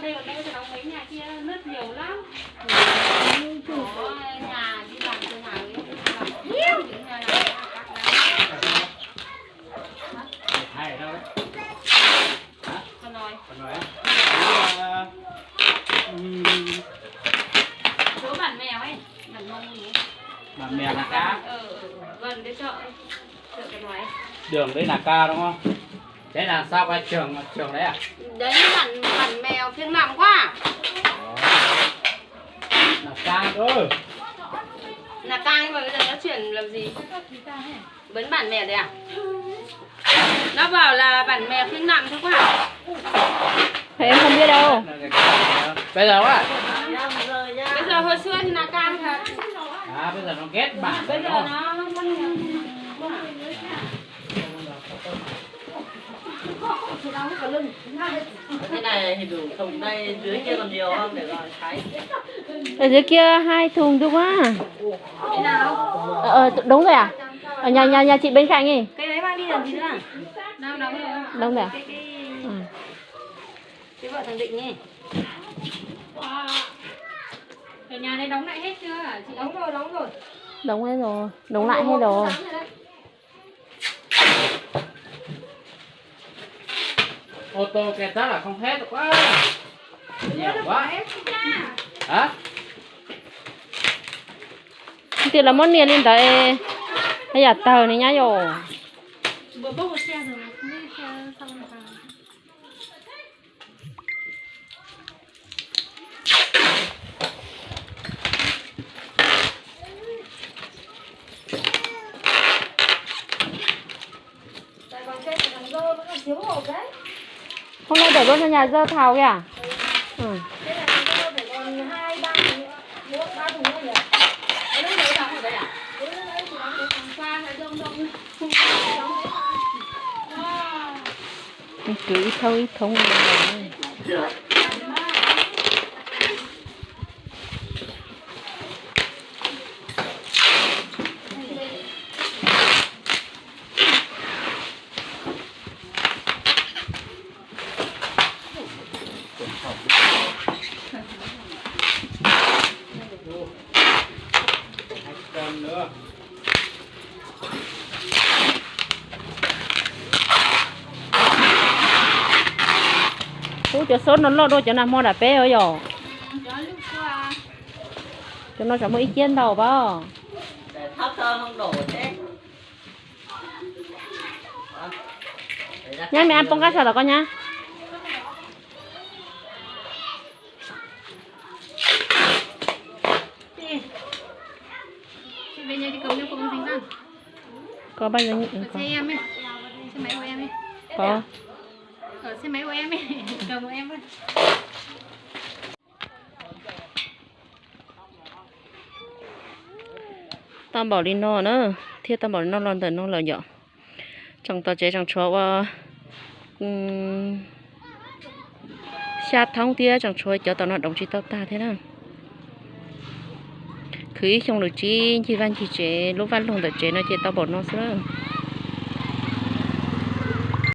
Đây còn đây cho đóng mấy nhà kia, nước nhiều lắm. Có nhà đi làm từ hàng ấy, đi làm từ hàng này. Hả? Con nói. Con nói á? Ờ, ừm. Chỗ bản mèo ấy, bản mông ấy. Bản mèo là cá. Ờ, ờ, gần cái chợ ấy. Đường đấy là ca đúng không? Thế là sao qua trường, trường đấy à? Đấy, bản, bản mèo Khiêng Nậm quá. Là ca thôi. Là ca nhưng mà bây giờ nó chuyển làm gì? Vẫn bản mèo đấy à? Nó bảo là bản mèo Khiêng Nậm thôi quá. Thế em không biết đâu. Bây giờ quá. Bây giờ hồi xưa thì là ca thật. À, bây giờ nó ghép bản. Bây giờ nó Thế này thì đủ thùng đây, dưới kia còn nhiều không để rồi Thái. Ở dưới kia hai thùng thôi quá. Cái nào? Ờ, ờ, đúng rồi à? Ở nhà, nhà, nhà chị bên cạnh ấy. Cái đấy mang đi làm gì nữa? Đang đóng rồi. Đóng rồi à? Cái, cái, Ừ. Cái vợ thằng Định ấy. Ở nhà đấy đóng lại hết chưa hả chị? Đóng rồi, đóng rồi. Đóng hết rồi. Đóng lại hết rồi. Ô tô kẹt rác là không hết quá. Nhiều quá. Hả? Tias los muab nias li ntawd, yam tawg ni nyab yom. Hôm nay đổ luôn cho nhà dơ thau kìa. Ừ. Cứ ib thoob ib thoob. Ub, cov xauv no loj dua cov nag hmo nram peb os yom. Cov no tsam muaj ib ciab ntau pab. Nyab, me ab poob qab saum los koj nyab. Koj pab, koj. Tau npaum li no na, thiaj tau npaum li no los ntawm no lawm yom. Tseem tom tsev tseem tshuav ua xya thoob thiab tseem tshuav cov tom no doov tsis tau tag thiab na. Khwv ib xyoo lawm tsis ncig vaj ncig tsev, lub vaj loog ntawm tsev no ces tau npaum no xwb na.